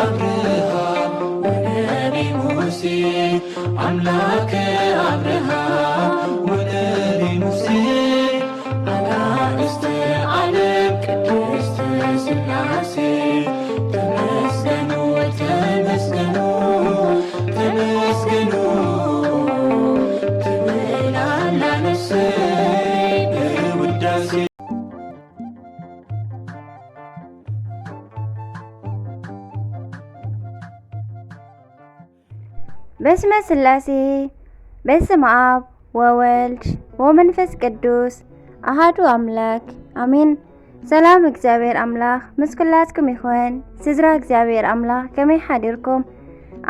አብርሃም ወነቢ ሙሴ፣ አምላከ አብርሃም ወነቢ ሙሴ፣ አጋእዝተ ዓለም ቅድስት ሥላሴ፣ ተመስገኑ፣ ተመስገኑ፣ ተመስገኑ ትብል ኣላ ነፍሰይ በውዳሴ። በስመ ሥላሴ፣ በስመ አብ ወወልድ ወመንፈስ ቅዱስ አሃዱ አምላክ አሜን። ሰላም እግዚኣብሔር ኣምላኽ ምስ ኩላትኩም ይኹን። ስድራ እግዚኣብሔር ኣምላኽ ከመይ ሓዲርኩም?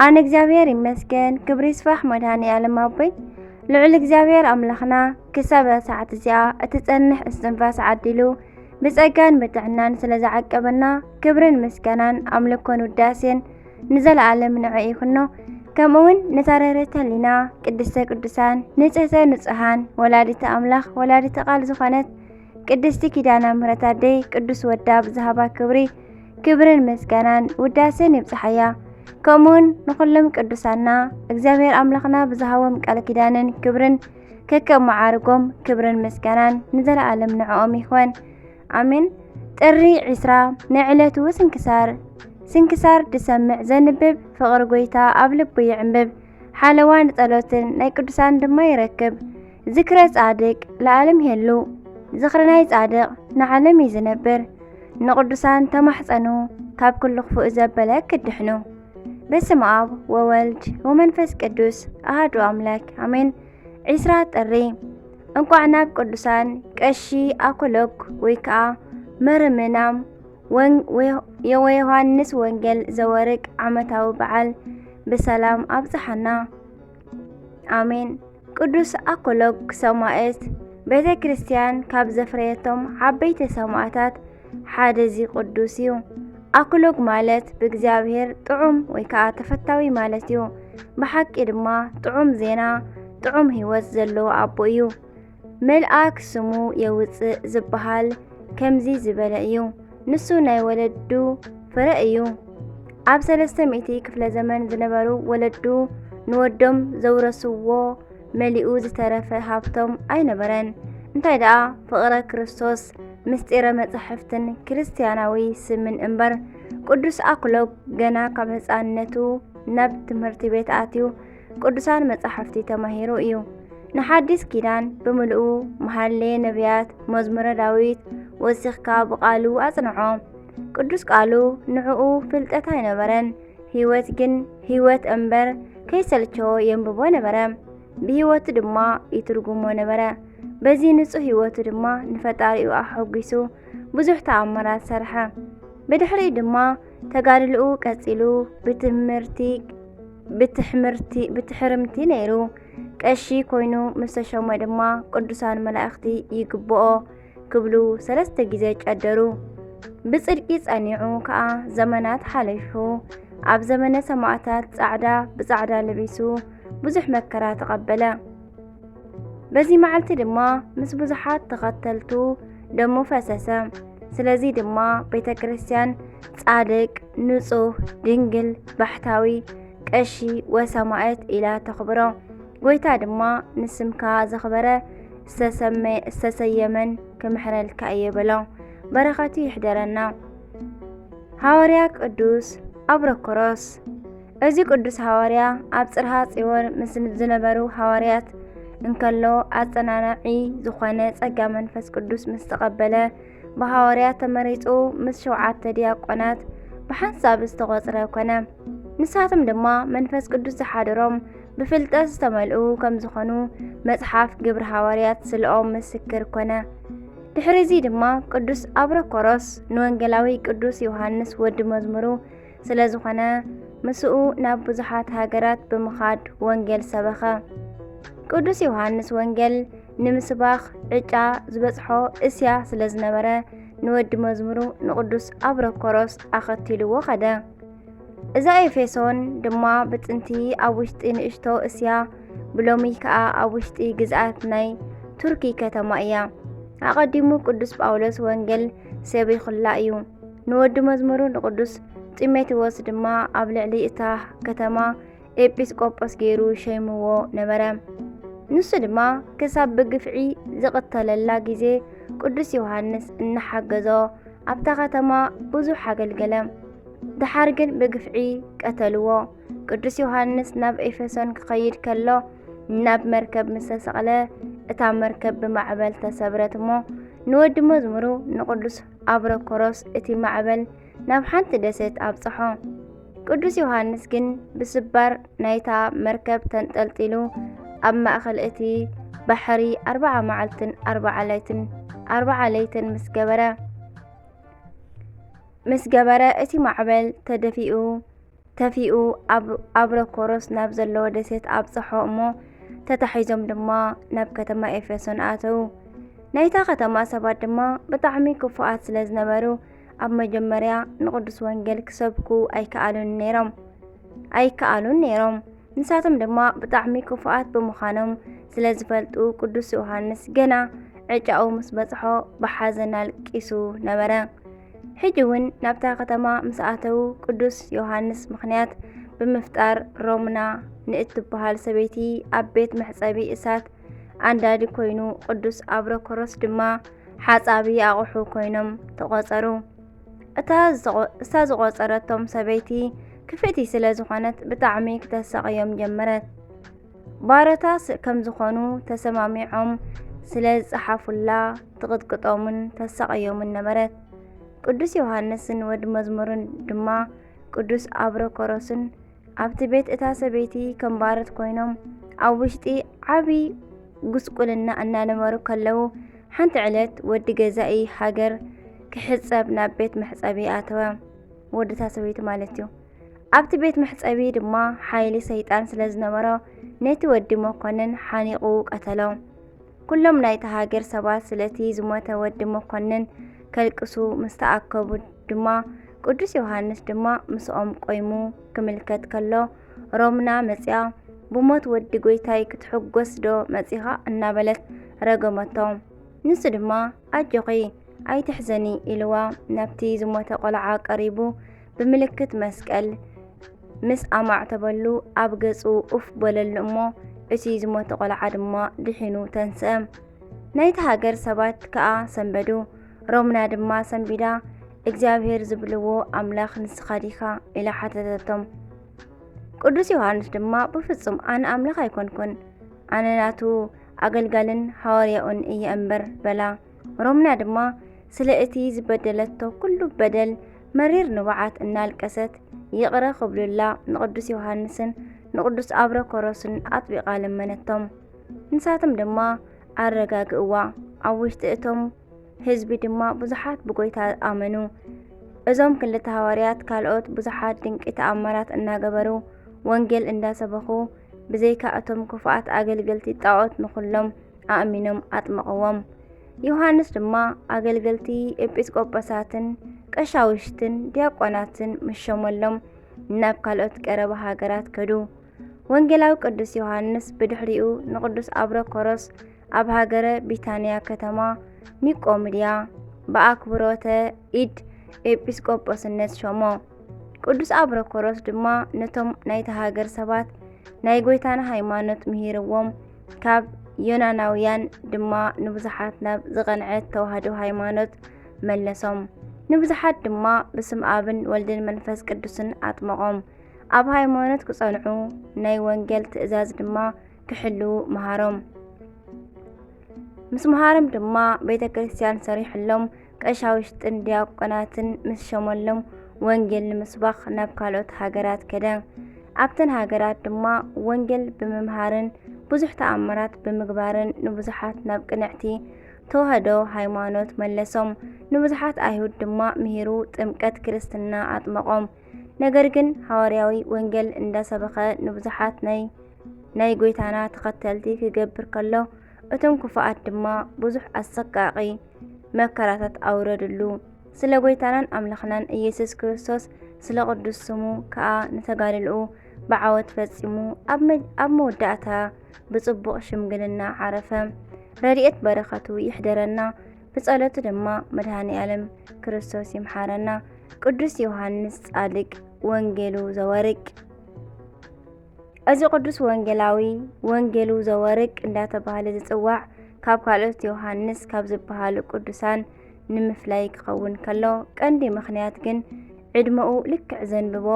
ኣነ እግዚኣብሔር ይመስገን፣ ክብሪ ይስፋሕ መድኃኔ ዓለም ኣቦይ። ልዑል እግዚኣብሔር ኣምላኽና ክሳብ እዛ ሰዓት እዚኣ እትጸንሕ እስትንፋስ ዓዲሉ ብጸጋን ብጥዕናን ስለ ዝዓቀበና ክብርን ምስጋናን ኣምልኮን ውዳሴን ንዘለዓለም ንዑ ይኹኖ። ከምኡ እውን ነታ ርህርህቲ ህሊና ቅድስተ ቅዱሳን ንጽህተ ንጹሃን ወላዲተ ኣምላኽ ወላዲተ ቃል ዝኾነት ቅድስቲ ኪዳነ ምሕረት ኣደይ ቅዱስ ወዳ ብዝሃባ ክብሪ፣ ክብርን ምስጋናን ውዳሴን ይብጽሓያ። ከምኡውን ንኹሎም ቅዱሳና እግዚኣብሔር ኣምላኽና ብዝሃቦም ቃል ኪዳንን ክብርን ከከም መዓርጎም ክብርን ምስጋናን ንዘለዓለም ንዕኦም ይኹን። ኣሜን። ጥሪ ዕስራ ናይ ዕለቱ ስንክሳር። ስንክሳር ድሰምዕ ዘንብብ ፍቕሪ ጐይታ ኣብ ልቡ ይዕንብብ። ሓለዋ ንጸሎትን ናይ ቅዱሳን ድማ ይረክብ። ዝክረ ጻድቅ ለዓለም ይሄሉ። ዝኽሪ ናይ ጻድቅ ንዓለም እዩ ዝነብር። ንቅዱሳን ተማሕጸኑ፣ ካብ ኩሉ ክፉእ ዘበለ ክትድሕኑ። በስመ አብ ወወልድ ወመንፈስ ቅዱስ አሐዱ አምላክ አሜን። ዒስራ ጥሪ። እንቋዕ ናብ ቅዱሳን ቀሺ አኮሎግ ወይ ከኣ መርምናም ወን-፣ ወዮ-፣ የወዮሃንስ ወንጌል ዘወርቅ ዓመታዊ በዓል ብሰላም ኣብጽሓና። ኣሜን። ቅዱስ አኮሎግ ሰማዕት ቤተ ክርስቲያን ካብ ዘፍረየቶም ዓበይቲ ሰማዕታት ሓደ እዚ ቅዱስ እዩ። አኮሎግ ማለት ብእግዚኣብሔር ጥዑም ወይ ከዓ ተፈታዊ ማለት እዩ። ብሓቂ ድማ ጥዑም ዜና፣ ጥዑም ህይወት ዘለዎ ኣቦ እዩ። መልኣክ ስሙ የውፅእ ዝበሃል ከምዚ ዝበለ እዩ። ንሱ ናይ ወለዱ ፍረ እዩ። ኣብ ሰለስተ ሚእቲ ክፍለ ዘመን ዝነበሩ ወለዱ ንወዶም ዘውረስዎ መሊኡ ዝተረፈ ሃብቶም ኣይነበረን። እንታይ ደኣ ፍቕረ ክርስቶስ ምስጢረ መጻሕፍትን ክርስትያናዊ ስምን እምበር። ቅዱስ አክሎግ ገና ካብ ህፃንነቱ ናብ ትምህርቲ ቤት ኣትዩ ቅዱሳን መጻሕፍቲ ተማሂሩ እዩ። ንሓዲስ ኪዳን ብምልኡ መሃሌ ነቢያት፣ መዝሙረ ዳዊት ወሲኽካ ብቃሉ ኣጽንዖ። ቅዱስ ቃሉ ንዕኡ ፍልጠት ኣይነበረን። ህይወት ግን ህይወት እምበር ከይሰልቸዎ የንብቦ ነበረ። ብህይወቱ ድማ ይትርጉሞ ነበረ። በዚ ንጹህ ህይወቱ ድማ ንፈጣሪኡ ኣሐጒሱ ብዙሕ ተኣምራት ሰርሐ። ብድሕሪኡ ድማ ተጋድልኡ ቀጺሉ ብትምህርቲ፣ ብትሕምርቲ፣ ብትሕርምቲ ነይሩ። ቀሺ ኮይኑ ምስ ተሾመ ድማ ቅዱሳን መላእኽቲ ይግብኦ ክብሉ ሰለስተ ግዜ ጨደሩ። ብጽድቂ ጸኒዑ ከኣ ዘመናት ሓሊፉ፣ ኣብ ዘመነ ሰማእታት ጻዕዳ ብጻዕዳ ለቢሱ ብዙሕ መከራ ተቐበለ። በዚ መዓልቲ ድማ ምስ ብዙሓት ተኸተልቱ ደሙ ፈሰሰ። ስለዚ ድማ ቤተ ክርስቲያን ጻድቅ፣ ንጹህ፣ ድንግል፣ ባሕታዊ፣ ቀሺ ወሰማዕት ኢላ ተኽብሮ። ጎይታ ድማ ንስምካ ዘኽበረ ዝተሰመ-፣ ዝተሰየመን ክምሕረልካ እየ በሎ። በረኸቱ ይሕደረና። ሃዋርያ ቅዱስ ኣብረኮሮስ። እዚ ቅዱስ ሃዋርያ ኣብ ጽርሃ ጽዮን ምስ ዝነበሩ ሃዋርያት እንከሎ ኣጸናናዒ ዝኾነ ጸጋ መንፈስ ቅዱስ ምስ ተቐበለ ብሃዋርያት ተመሪጹ ምስ ሸውዓተ ዲያቆናት ብሓንሳብ ዝተቖጽረ ኮነ። ንሳቶም ድማ መንፈስ ቅዱስ ዝሓደሮም ብፍልጠት ዝተመልኡ ከም ዝኾኑ መጽሓፍ ግብሪ ሃዋርያት ስለኦም ምስክር ኮነ። ድሕሪ እዚ ድማ ቅዱስ ኣብረኮሮስ ንወንጌላዊ ቅዱስ ዮሃንስ ወዲ መዝሙሩ ስለ ዝኾነ ምስኡ ናብ ብዙሓት ሃገራት ብምኻድ ወንጌል ሰበኸ። ቅዱስ ዮሃንስ ወንጌል ንምስባኽ ዕጫ ዝበጽሖ እስያ ስለ ዝነበረ ንወዲ መዝሙሩ ንቅዱስ ኣብረኮሮስ ኣኸቲልዎ ኸደ። እዛ ኤፌሶን ድማ ብጥንቲ ኣብ ውሽጢ ንእሽቶ እስያ ብሎሚ ከኣ ኣብ ውሽጢ ግዝኣት ናይ ቱርኪ ከተማ እያ። ኣቐዲሙ ቅዱስ ጳውሎስ ወንጌል ሰቢኹላ እዩ። ንወዲ መዝሙሩ ንቅዱስ ጢሞቴዎስ ድማ ኣብ ልዕሊ እታ ከተማ ኤጲስቆጶስ ገይሩ ሸይምዎ ነበረ። ንሱ ድማ ክሳብ ብግፍዒ ዝቕተለላ ግዜ ቅዱስ ዮሃንስ እናሓገዞ ኣብታ ከተማ ብዙሕ ኣገልገለ። ደሓር ግን ብግፍዒ ቀተልዎ። ቅዱስ ዮሃንስ ናብ ኤፌሶን ክኸይድ ከሎ ናብ መርከብ ምስ ተሰቕለ እታ መርከብ ብማዕበል ተሰብረት እሞ ንወዲ መዝሙሩ ንቅዱስ ኣብረኮሮስ እቲ ማዕበል ናብ ሓንቲ ደሴት ኣብጽሖ። ቅዱስ ዮሃንስ ግን ብስባር ናይታ መርከብ ተንጠልጢሉ ኣብ ማእከል እቲ ባሕሪ ኣርብዓ መዓልትን ኣርብዓ ለይትን ኣርብዓ ለይትን ምስ ገበረ ምስ ገበረ እቲ ማዕበል ተደፊኡ ተፊኡ ኣብ ኣብረኮሮስ ናብ ዘለዎ ደሴት ኣብጽሖ እሞ ተታሒዞም ድማ ናብ ከተማ ኤፌሶን ኣተዉ። ናይታ ከተማ ሰባት ድማ ብጣዕሚ ክፉኣት ስለ ዝነበሩ ኣብ መጀመርያ ንቅዱስ ወንጌል ክሰብኩ ኣይከኣሉን ነይሮም ኣይከኣሉን ነይሮም። ንሳቶም ድማ ብጣዕሚ ክፉኣት ብምዃኖም ስለ ዝፈልጡ ቅዱስ ዮሃንስ ገና ዕጫኡ ምስ በጽሖ ብሓዘን ኣልቂሱ ነበረ። ሕጂ እውን ናብታ ከተማ ምስ ኣተዉ ቅዱስ ዮሃንስ ምኽንያት ብምፍጣር ሮምና ንእትበሃል ሰበይቲ ኣብ ቤት መሕጸቢ እሳት ኣንዳዲ ኮይኑ ቅዱስ ኣብረኮሮስ ድማ ሓጻቢ ኣቑሑ ኮይኖም ተቖጸሩ። እታ ዝተቖ- እታ ዝቖጸረቶም ሰበይቲ ክፍእቲ ስለ ዝኾነት ብጣዕሚ ክተሳቕዮም ጀመረት። ባሮታ ስ- ከም ዝኾኑ ተሰማሚዖም ስለ ዝጸሓፉላ ትቕጥቅጦምን ተሳቕዮምን ነበረት። ቅዱስ ዮሃንስን ወዲ መዝሙርን ድማ ቅዱስ ኣብረኮሮስን ኣብቲ ቤት እታ ሰበይቲ ከም ባሮት ኮይኖም ኣብ ውሽጢ ዓቢ ጉስቁልና እናነበሩ ከለዉ ሓንቲ ዕለት ወዲ ገዛኢ ሃገር ክሕጸብ ናብ ቤት መሕጸቢ ኣተወ። ወዲ እታ ሰበይቲ ማለት እዩ። ኣብቲ ቤት መሕጸቢ ድማ ሓይሊ ሰይጣን ስለ ዝነበሮ ነቲ ወዲ መኮንን ሓኒቑ ቀተሎ። ኩሎም ናይታ ሃገር ሰባት ስለቲ ዝሞተ ወዲ መኮንን ከልቅሱ ምስ ተኣከቡ ድማ ቅዱስ ዮሃንስ ድማ ምስኦም ቆይሙ ክምልከት ከሎ ሮምና መጺኣ ብሞት ወዲ ጎይታይ ክትሕጎስ ዶ መጺኻ እናበለት ረገመቶ። ንሱ ድማ ኣጆኺ ኣይትሕዘኒ ኢልዋ ናብቲ ዝሞተ ቆልዓ ቀሪቡ ብምልክት መስቀል ምስ ኣማዕተበሉ ኣብ ገጹ ኡፍ በለሉ እሞ እቲ ዝሞተ ቆልዓ ድማ ድሒኑ ተንስአ። ናይቲ ሃገር ሰባት ከኣ ሰንበዱ። ሮምና ድማ ሰንቢዳ እግዚኣብሔር ዝብልዎ ኣምላኽ ንስኻ ዲኻ ኢላ ሓተተቶም። ቅዱስ ዮሃንስ ድማ ብፍጹም ኣነ ኣምላኽ ኣይኮንኩን ኣነ ናቱ ኣገልጋልን ሃዋርያኡን እየ እምበር በላ። ሮምና ድማ ስለ እቲ ዝበደለቶ ኩሉ በደል መሪር ንብዓት እናልቀሰት ይቕረ ክብሉላ ንቅዱስ ዮሃንስን ንቅዱስ ኣብረኮሮስን ኣጥቢቓ ለመነቶም። ንሳቶም ድማ ኣረጋግእዋ። ኣብ ውሽጢ እቶም ህዝቢ ድማ ብዙሓት ብጎይታ ኣመኑ። እዞም ክልተ ሃዋርያት ካልኦት ብዙሓት ድንቂ ተኣምራት እናገበሩ ወንጌል እንዳሰበኹ ብዘይካ እቶም ክፉኣት ኣገልገልቲ ጣዖት ንኹሎም ኣእሚኖም ኣጥመቕዎም። ዮሃንስ ድማ ኣገልገልቲ ኤጲስቆጶሳትን ቀሻውሽትን ዲያቆናትን ምስ ሸመሎም ናብ ካልኦት ቀረባ ሃገራት ከዱ። ወንጌላዊ ቅዱስ ዮሃንስ ብድሕሪኡ ንቅዱስ ኣብረኮሮስ ኣብ ሃገረ ቢታንያ ከተማ ኒቆምድያ ብኣክብሮተ ኢድ ኤጲስቆጶስነት ሾሞ። ቅዱስ ኣብረኮሮስ ድማ ነቶም ናይቲ ሃገር ሰባት ናይ ጎይታና ሃይማኖት ምሂርዎም ካብ ዮናናውያን ድማ ንብዙሓት ናብ ዝቐንዐት ተዋህዶ ሃይማኖት መለሶም። ንብዙሓት ድማ ብስም ኣብን ወልድን መንፈስ ቅዱስን ኣጥመቖም። ኣብ ሃይማኖት ክጸንዑ ናይ ወንጌል ትእዛዝ ድማ ክሕልዉ መሃሮም። ምስ መሃሮም ድማ ቤተ ክርስቲያን ሰሪሕሎም ቀሻውሽጥን ዲያቆናትን ምስ ሸመሎም ወንጌል ንምስባኽ ናብ ካልኦት ሃገራት ከደ። ኣብተን ሃገራት ድማ ወንጌል ብምምሃርን ብዙሕ ተኣምራት ብምግባርን ንብዙሓት ናብ ቅንዕቲ ተዋህዶ ሃይማኖት መለሶም። ንብዙሓት ኣይሁድ ድማ ምሂሩ ጥምቀት ክርስትና ኣጥመቖም። ነገር ግን ሃዋርያዊ ወንጌል እንዳሰበኸ ንብዙሓት ናይ ናይ ጎይታና ተኸተልቲ ክገብር ከሎ እቶም ክፉኣት ድማ ብዙሕ ኣሰቃቒ መከራታት ኣውረድሉ። ስለ ጎይታናን ኣምላኽናን ኢየሱስ ክርስቶስ ስለ ቅዱስ ስሙ ከኣ ንተጋድልኡ ብዓወት ፈጺሙ ኣብ መ- ኣብ መወዳእታ ብጽቡቕ ሽምግልና ዓረፈ። ረድኤት በረኸቱ ይሕደረና። ብጸሎቱ ድማ መድሃኔ ዓለም ክርስቶስ ይምሓረና። ቅዱስ ዮሃንስ ጻድቅ ወንጌሉ ዘወርቅ። እዚ ቅዱስ ወንጌላዊ ወንጌሉ ዘወርቅ እንዳተባህለ ዝጽዋዕ ካብ ካልኦት ዮሃንስ ካብ ዝበሃሉ ቅዱሳን ንምፍላይ ክኸውን ከሎ፣ ቀንዲ ምኽንያት ግን ዕድመኡ ልክዕ ዘንብቦ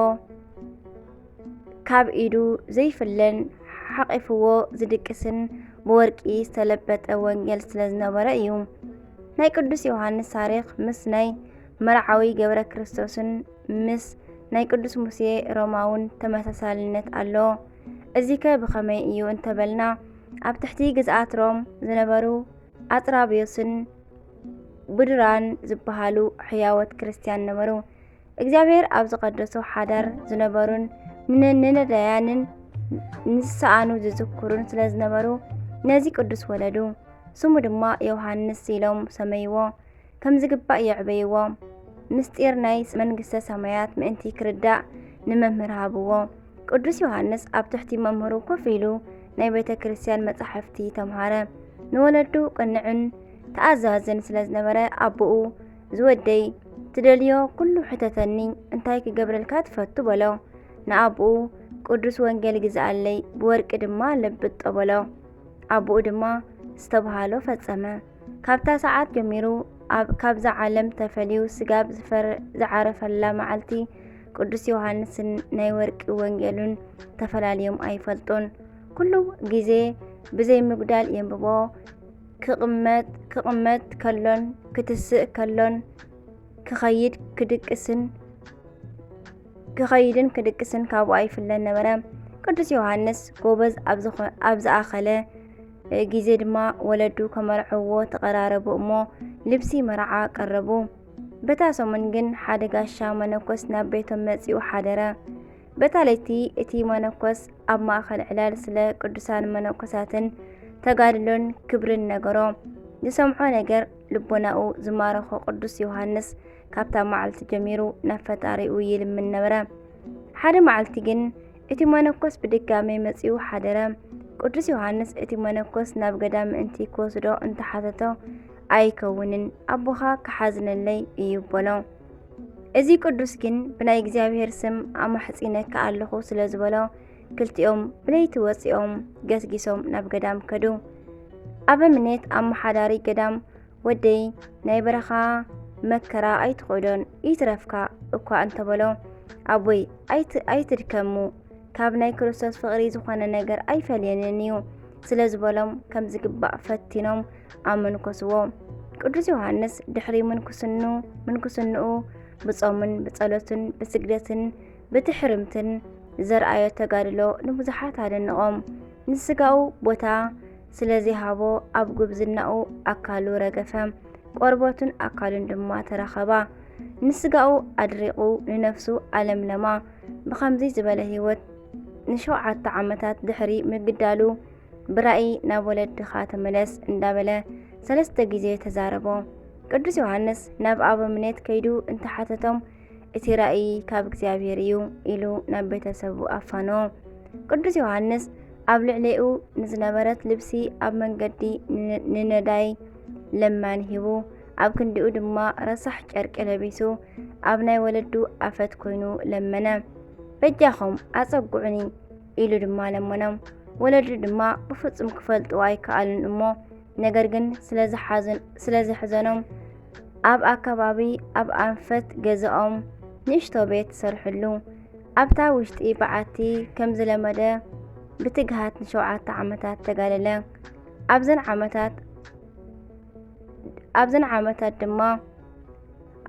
ካብ ኢዱ ዘይፍለን ሓቒፍዎ ዝድቅስን ብወርቂ ዝተለበጠ ወንጌል ስለ ዝነበረ እዩ። ናይ ቅዱስ ዮሃንስ ታሪኽ ምስ ናይ መርዓዊ ገብረ ክርስቶስን ምስ ናይ ቅዱስ ሙሴ ሮማውን ተመሳሳልነት ኣሎ። እዚከ ብኸመይ እዩ እንተበልና፣ ኣብ ትሕቲ ግዝኣት ሮም ዝነበሩ ኣጥራብዮስን ቡድራን ዝበሃሉ ሕያዎት ክርስትያን ነበሩ። እግዚኣብሔር ኣብ ዝቐደሶ ሓዳር ዝነበሩን ን-፣ ንነዳያንን ንዝሰኣኑ ዝዝክሩን ስለ ዝነበሩ፣ ነዚ ቅዱስ ወለዱ። ስሙ ድማ ዮሃንስ ኢሎም ሰመይዎ። ከም ዝግባእ የዕበይዎ። ምስጢር ናይ መንግስተ ሰማያት ምእንቲ ክርዳእ ንመምህር ሃብዎ። ቅዱስ ዮሃንስ ኣብ ትሕቲ መምህሩ ኮፍ ኢሉ ናይ ቤተ ክርስቲያን መጻሕፍቲ ተምሃረ። ንወለዱ ቅንዕን ተኣዛዝን ስለ ዝነበረ፣ ኣቦኡ፣ "ዝወደይ፣ ትደልዮ ኩሉ ሕተተኒ፣ እንታይ ክገብረልካ ትፈቱ?" በሎ። ንኣቦኡ፣ "ቅዱስ ወንጌል ግዝኣለይ፣ ብወርቂ ድማ ለብጦ" በሎ። ኣቦኡ ድማ ዝተባሃሎ ፈጸመ። ካብታ ሰዓት ጀሚሩ ኣብ፣ ካብዛ ዓለም ተፈልዩ ስጋብ ዝፈር-፣ ዝዓረፈላ መዓልቲ ቅዱስ ዮሃንስን ናይ ወርቂ ወንጌሉን ተፈላልዮም ኣይፈልጡን። ኩሉ ግዜ ብዘይ ምጉዳል የንብቦ። ክቕመጥ፣ ክቕመጥ ከሎን ክትስእ ከሎን ክኸይድ ክድቅስን ክኸይድን ክድቅስን ካብኡ ኣይፍለን ነበረ። ቅዱስ ዮሃንስ ጎበዝ ኣብ ዝኾ-፣ ኣብ ዝኣኸለ ግዜ ድማ ወለዱ ከመርዕዎ ተቐራረቡ እሞ ልብሲ መርዓ ቀረቡ። በታ ሰሙን ግን ሓደ ጋሻ መነኮስ ናብ ቤቶም መጺኡ ሓደረ። በታ ለይቲ እቲ መነኮስ ኣብ ማእከል ዕላል ስለ ቅዱሳን መነኮሳትን ተጋድሎን ክብርን ነገሮ። ዝሰምዖ ነገር ልቦናኡ ዝማረኾ ቅዱስ ዮሃንስ ካብታ መዓልቲ ጀሚሩ ናብ ፈጣሪኡ ይልምን ነበረ። ሓደ መዓልቲ ግን እቲ መነኮስ ብድጋሜ መጺኡ ሓደረ። ቅዱስ ዮሃንስ እቲ መነኮስ ናብ ገዳም ምእንቲ ክወስዶ እንተሓተቶ፣ "ኣይከውንን፣ ኣቦኻ ክሓዝነለይ እዩ" በሎ። እዚ ቅዱስ ግን ብናይ እግዚኣብሔር ስም ኣማሕጺነካ ኣለኹ ስለ ዝበሎ፣ ክልቲኦም ብለይቲ ወጺኦም ገስጊሶም ናብ ገዳም ከዱ። ኣበምኔት ኣመሓዳሪ ገዳም፣ "ወደይ፣ ናይ በረኻ መከራ ኣይትኽእሎን፣ ይትረፍካ" እኳ እንተበሎ፣ "ኣቦይ፣ ኣይት-፣ ኣይትድከሙ፣ ካብ ናይ ክርስቶስ ፍቕሪ ዝኾነ ነገር ኣይፈልየንን እዩ" ስለ ዝበሎም፣ ከም ዝግባእ ፈቲኖም ኣመንኮስዎ። ቅዱስ ዮሃንስ ድሕሪ ምንኩስኑ-፣ ምንኩስንኡ ብጾምን ብጸሎትን ብስግደትን ብትሕርምትን ዘርኣዮ ተጋድሎ ንብዙሓት ኣደንቖም። ንስጋኡ ቦታ ስለ ዘይሃቦ፣ ኣብ ጉብዝናኡ ኣካሉ ረገፈ፣ ቆርበቱን ኣካሉን ድማ ተረኸባ። ንስጋኡ ኣድሪቑ፣ ንነፍሱ ኣለምለማ። ብኸምዚ ዝበለ ህይወት ንሸውዓተ ዓመታት ድሕሪ ምግዳሉ፣ ብራእይ "ናብ ወለድኻ ተመለስ" እንዳበለ ሰለስተ ግዜ ተዛረቦ። ቅዱስ ዮሃንስ ናብ ኣበምኔት ከይዱ እንተሓተቶም፣ "እቲ ራእይ ካብ እግዚኣብሔር እዩ" ኢሉ ናብ ቤተሰቡ ኣፋነዎ። ቅዱስ ዮሃንስ ኣብ ልዕሌኡ ንዝነበረት ልብሲ ኣብ መንገዲ ን-፣ ንነዳይ ለማኒ ሂቡ፣ ኣብ ክንዲኡ ድማ ረሳሕ ጨርቂ ለቢሱ ኣብ ናይ ወለዱ ኣፈት ኮይኑ ለመነ። "በጃኹም ኣጸግዑኒ" ኢሉ ድማ ለመኖም። ወለዱ ድማ ብፍጹም ክፈልጥዎ ኣይከኣሉን እሞ፣ ነገር ግን ስለ ዝሓዝን-፣ ስለ ዘሕዘኖም፣ ኣብ ኣከባቢ ኣብ ኣንፈት ገዛኦም ንእሽቶ ቤት ሰርሕሉ። ኣብታ ውሽጢ በዓቲ ከም ዝለመደ ብትግሃት ንሸውዓተ ዓመታት ተጋደለ። ኣብዘን ዓመታት፣ ኣብዘን ዓመታት ድማ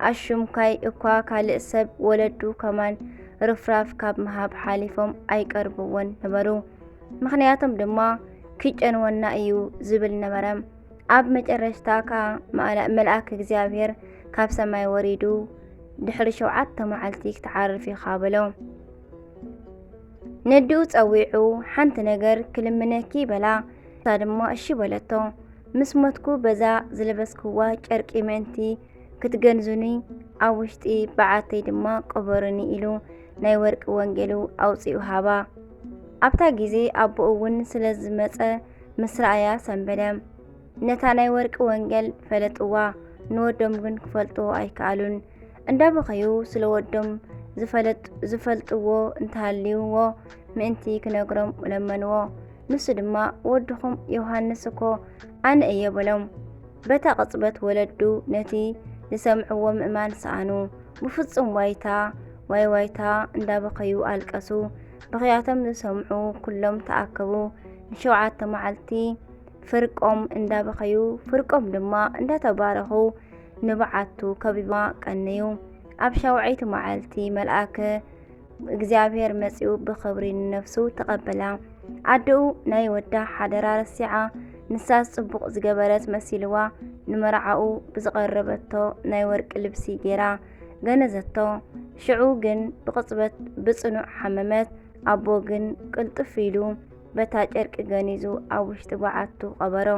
ኣሹምካይ እኳ ካልእ ሰብ ወለዱ ከማን ርፍራፍ ካብ ምሃብ ሓሊፎም ኣይቀርብዎን ነበሩ። ምኽንያቶም ድማ "ክጨንወና እዩ" ዝብል ነበረ። ኣብ መጨረሽታ ከኣ መላ-፣ መልኣክ እግዚኣብሔር ካብ ሰማይ ወሪዱ "ድሕሪ ሸውዓተ መዓልቲ ክትዓርፍ ኢኻ" በሎ። ነዲኡ ጸዊዑ "ሓንቲ ነገር ክልምነኪ" በላ። እሳ ድማ "እሺ" በለቶ። "ምስ ሞትኩ በዛ ዝለበስክዋ ጨርቂ ምእንቲ ክትገንዙኒ ኣብ ውሽጢ በዓተይ ድማ ቅበሩኒ" ኢሉ ናይ ወርቂ ወንጌሉ ኣውጺኡ ሃባ። ኣብታ ግዜ ኣቦኡ እውን ስለ ዝመጸ ምስ ረኣያ ሰንበደ። ነታ ናይ ወርቂ ወንጌል ፈለጥዋ፣ ንወዶም ግን ክፈልጥዎ ኣይከኣሉን። እንዳበኸዩ ስለ ወዶም ዝፈለጥ-፣ ዝፈልጥዎ እንተሃልይዎ ምእንቲ ክነግሮም ለመንዎ። ንሱ ድማ፣ "ወድኹም ዮሃንስ እኮ ኣነ እየ" በሎም። በታ ቅጽበት ወለዱ ነቲ ዝሰምዕዎ ምእማን ሰኣኑ። ብፍጹም ዋይታ፣ ዋይ ዋይታ እንዳበኸዩ ኣለቀሱ። ብኽያቶም ዝሰምዑ ኩሎም ተኣከቡ። ንሸውዓተ መዓልቲ ፍርቆም እንዳበኸዩ፣ ፍርቆም ድማ እንዳተባረኹ ንበዓቱ ከቢቦማ ቀነዩ። ኣብ ሻውዐይቲ መዓልቲ መልኣከ እግዚኣብሔር መጺኡ ብኽብሪ ንነፍሱ ተቐበላ። ኣደኡ ናይ ወዳ ሓደራ ረሲዓ፣ ንሳስ ጽቡቕ ዝገበረት መሲልዋ፣ ንመርዓኡ ብዝቐረበቶ ናይ ወርቂ ልብሲ ጌራ ገነዘቶ። ሽዑ ግን ብቕጽበት ብጽኑዕ ሓመመት። ኣቦ ግን ቅልጥፍ ኢሉ በታ ጨርቂ ገኒዙ ኣብ ውሽጢ በዓቱ ቀበሮ።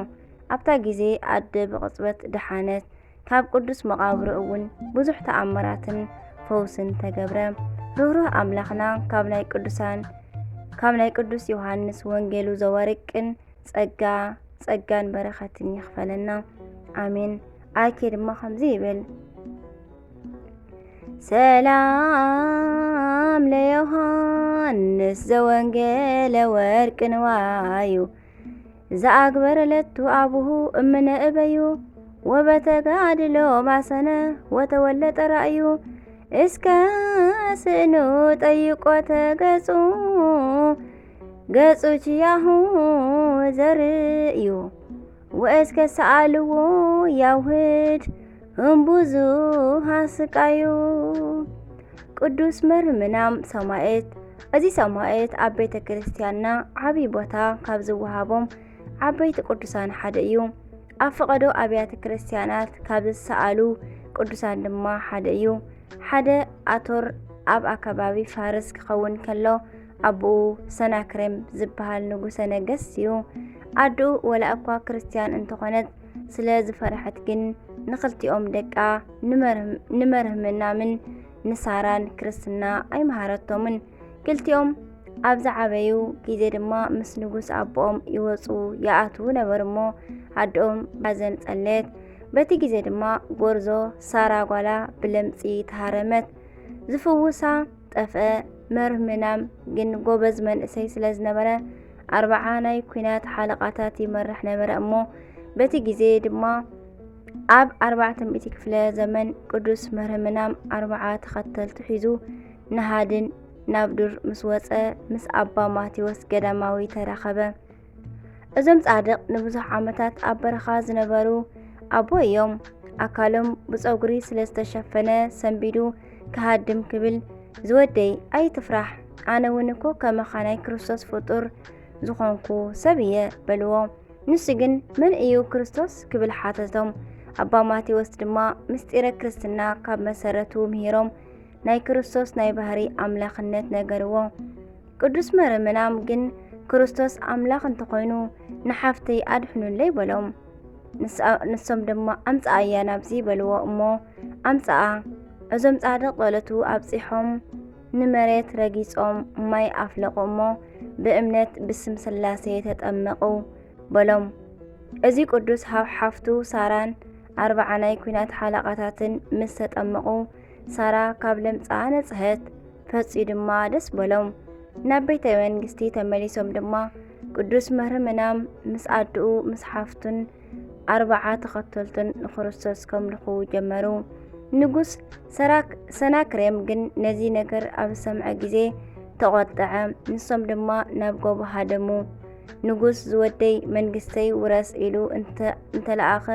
ኣብታ ግዜ ኣደ ብቕጽበት ደሓነት። ካብ ቅዱስ መቓብሩ እውን ብዙሕ ተኣምራትን ፈውስን ተገብረ። ርህሩህ ኣምላኽና ካብ ናይ ቅዱሳን፣ ካብ ናይ ቅዱስ ዮሃንስ ወንጌሉ ዘወርቅን ጸጋ፣ ጸጋን በረኸትን ይኽፈለና። ኣሜን። ኣርኬ ድማ ከምዚ ይብል። ሰላም ለዮሃንስ ዘወንጌለ ወርቅ ንዋዩ፣ ዘኣግበረ ለቱ ኣቡሁ እምነ እበዩ፣ ወበተጋድሎ ማሰነ ወተወለጠ ራእዩ፣ እስከ ስእኑ ጠይቆተ ገጹ፣ ገጹ ችያሁ ዘርእዩ፣ ወእስከ ሰኣልዎ ያውህድ እምብዙሃ ስቃዩ። ቅዱስ መርምናም ሰማዕት። እዚ ሰማዕት ኣብ ቤተ ክርስቲያንና ዓብዪ ቦታ ካብ ዝወሃቦም ዓበይቲ ቅዱሳን ሓደ እዩ። ኣብ ፈቐዶ ኣብያተ ክርስቲያናት ካብ ዝሰኣሉ ቅዱሳን ድማ ሓደ እዩ። ሓደ ኣቶር ኣብ ኣከባቢ ፋርስ ክኸውን ከሎ፣ ኣቦኡ ሰናክሬም ዝበሃል ንጉሰ ነገስት እዩ። ኣደኡ ወላ እኳ ክርስቲያን እንተኾነት፣ ስለ ዝፈርሐት ግን ንኽልቲኦም ደቃ ንመርህም-፣ ንመርህምናምን ንሳራን ክርስትና ኣይመሃረቶምን። ክልቲኦም ኣብ ዝዓበዩ ግዜ ድማ ምስ ንጉስ ኣቦኦም ይወጹ ይኣትዉ ነበሩ እሞ፣ ኣደኦም ብሓዘን ጸለየት። በቲ ግዜ ድማ ጎርዞ ሳራ ጓላ ብለምጺ ተሃረመት። ዝፍውሳ ጠፍአ። መርህምናም ግን ጎበዝ መንእሰይ ስለ ዝነበረ፣ ኣርብዓ ናይ ኲናት ሓለቓታት ይመርሕ ነበረ እሞ፣ በቲ ግዜ ድማ ኣብ ኣርባዕተ ሚእቲ ክፍለ ዘመን ቅዱስ መርህምናም ኣርብዓ ተኸተልቱ ሒዙ ንሃድን ናብ ዱር ምስ ወጸ፣ ምስ ኣባ ማቴዎስ ገዳማዊ ተራኸበ። እዞም ጻድቕ ንብዙሕ ዓመታት ኣብ በረኻ ዝነበሩ ኣቦ እዮም። ኣካሎም ብጸጉሪ ስለ ዝተሸፈነ ሰንቢዱ ክሃድም ክብል፣ "ዝወደይ ኣይትፍራሕ፣ ኣነ እውን እኮ ከማኻ ናይ ክርስቶስ ፍጡር ዝኾንኩ ሰብ እየ" በልዎ። ንሱ ግን "መን እዩ ክርስቶስ?" ክብል ሓተቶም። ኣባ ማቴዎስ ድማ ምስጢረ ክርስትና ካብ መሰረቱ ምሂሮም ናይ ክርስቶስ ናይ ባህሪ ኣምላኽነት ነገርዎ። ቅዱስ መርምናም ግን "ክርስቶስ ኣምላኽ እንተኾይኑ ንሓፍተይ ኣድሕኑለይ" በሎም። ንስ-፣ ንሶም ድማ "ኣምጽኣያ ናብዚ" በልዎ እሞ ኣምጽኣ። እዞም ጻድቕ ጸሎቱ ኣብጺሖም ንመሬት ረጊጾም ማይ ኣፍለቑ እሞ ብእምነት ብስም ስላሴ ተጠመቑ በሎም። እዚ ቅዱስ ሃብ ሓፍቱ ሳራን ኣርብዓ ናይ ኲናት ሓለቓታትን ምስ ተጠመቑ፣ ሳራ ካብ ለምጻ ነጽሀት፣ ፈጺዩ ድማ ደስ በሎም። ናብ ቤተ መንግስቲ ተመሊሶም ድማ ቅዱስ መርህምናም ምስ ኣድኡ ምስ ሓፍቱን ኣርብዓ ተኸተልቱን ንክርስቶስ ከምልኹ ጀመሩ። ንጉስ ሰራክ-፣ ሰናክሬም ግን ነዚ ነገር ኣብ ዝሰምዐ ግዜ ተቖጥዐ። ንሶም ድማ ናብ ጎቦ ሃደሙ። ንጉስ "ዝወደይ መንግስተይ ውረስ" ኢሉ እንተ-፣ እንተለኣኸ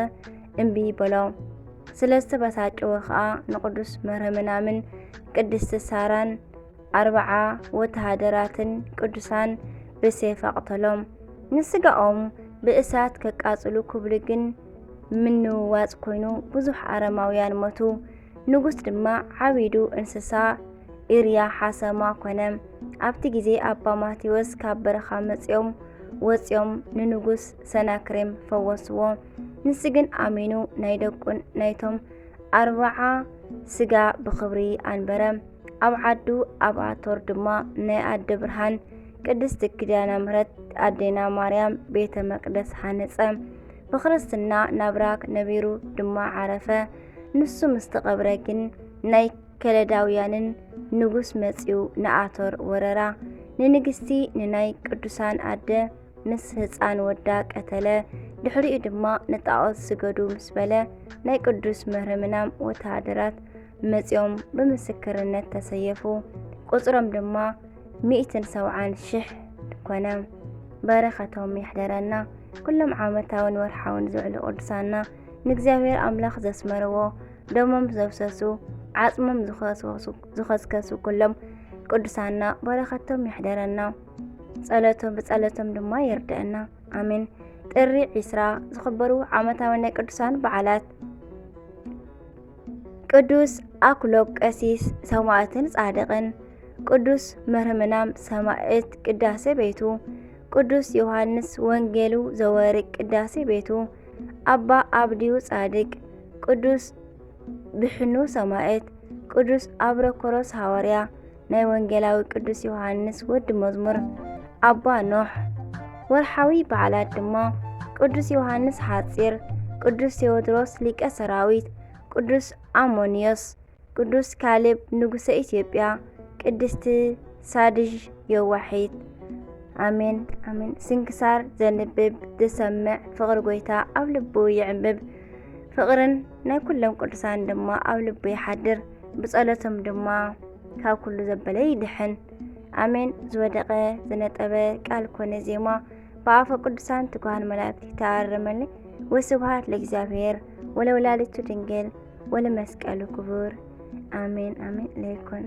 እምቢ በሎ። ስለ ዝተበሳጨወ ኸኣ ንቅዱስ መርህምናምን ቅድስቲ ሳራን ኣርብዓ ወተሃደራትን ቅዱሳን ብሴፍ ኣቕተሎም። ንስጋኦም ብእሳት ከቃጽሉ ክብሉ ግን ምንውዋጽ ኮይኑ ብዙሕ ኣረማውያን ሞቱ። ንጉስ ድማ ዓቢዱ እንስሳ ኢርያ ሓሰማ ኮነ። ኣብቲ ግዜ ኣባ ማቴዎስ ካብ በረኻ መጺኦም፣ ወጺኦም ንንጉስ ሰናክሬም ፈወስዎ። ንሱ ግን ኣሚኑ ናይ ደቁን ናይቶም ኣርብዓ ስጋ ብኽብሪ ኣንበረ። ኣብ ዓዱ ኣብ ኣቶር ድማ ናይ ኣደ ብርሃን ቅድስቲ ኪዳነ ምሕረት ኣዴና ማርያም ቤተ መቅደስ ሃነጸ። ብክርስትና ናብራ ነቢሩ ድማ ዓረፈ። ንሱ ምስ ተቐብረ ግን ናይ ከለዳውያንን ንጉስ መጺኡ ንኣቶር ወረራ። ንንግስቲ ንናይ ቅዱሳን ኣደ ምስ ህፃን ወዳ ቀተለ። ድሕሪኡ ድማ ንጣዖት ስገዱ ምስ በለ ናይ ቅዱስ መርህምናም ወተሃደራት መጺኦም ብምስክርነት ተሰየፉ። ቁጽሮም ድማ ሚእትን ሰብዓን ሽሕ ኮነ። በረኸቶም ይሕደረና። ኩሎም ዓመታውን ወርሓውን ዝውዕሉ ቅዱሳና ንእግዚኣብሔር ኣምላኽ ዘስመርዎ፣ ደሞም ዘፍሰሱ፣ ዓጽሞም ዝኸስከሱ ኩሎም ቅዱሳና በረኸቶም ይሕደረና። ጸሎቶም ብጸሎቶም ድማ ይርድእና። ኣሜን። ጥሪ ዒስራ ዝኽበሩ ዓመታዊ ናይ ቅዱሳን በዓላት። ቅዱስ ኣክሎብ ቀሲስ ሰማዕትን ጻድቕን፣ ቅዱስ መርህምናም ሰማዕት ቅዳሴ ቤቱ፣ ቅዱስ ዮሃንስ ወንጌሉ ዘወርቅ ቅዳሴ ቤቱ፣ ኣባ ኣብድዩ ጻድቅ፣ ቅዱስ ብሕኑ ሰማዕት፣ ቅዱስ ኣብረኮሮስ ሃዋርያ፣ ናይ ወንጌላዊ ቅዱስ ዮሃንስ ወዲ መዝሙር፣ ኣባ ኖሕ። ወርሓዊ በዓላት ድማ ቅዱስ ዮሃንስ ሓጺር፣ ቅዱስ ቴዎድሮስ ሊቀ ሰራዊት፣ ቅዱስ ኣሞንዮስ፣ ቅዱስ ካሌብ ንጉሰ ኢትዮጵያ፣ ቅድስቲ ሳድዥ የዋሒት። ኣሜን ኣሜን። ስንክሳር ዘንብብ ዝሰምዕ ፍቕሪ ጎይታ ኣብ ልቡ ይዕምብብ፣ ፍቕርን ናይ ኩሎም ቅዱሳን ድማ ኣብ ልቡ ይሓድር፣ ብጸሎቶም ድማ ካብ ኩሉ ዘበለ ይድሕን። ኣሜን። ዝወደቐ ዝነጠበ ቃል ኮነ ዜማ ብኣፈ ቅዱሳን ትጉሃን መላእክት ይተኣረመኒ። ወስብሃት ለእግዚኣብሔር ወለወላዲቱ ድንግል ወለመስቀሉ ክቡር። ኣሜን ኣሜን። ለይኩን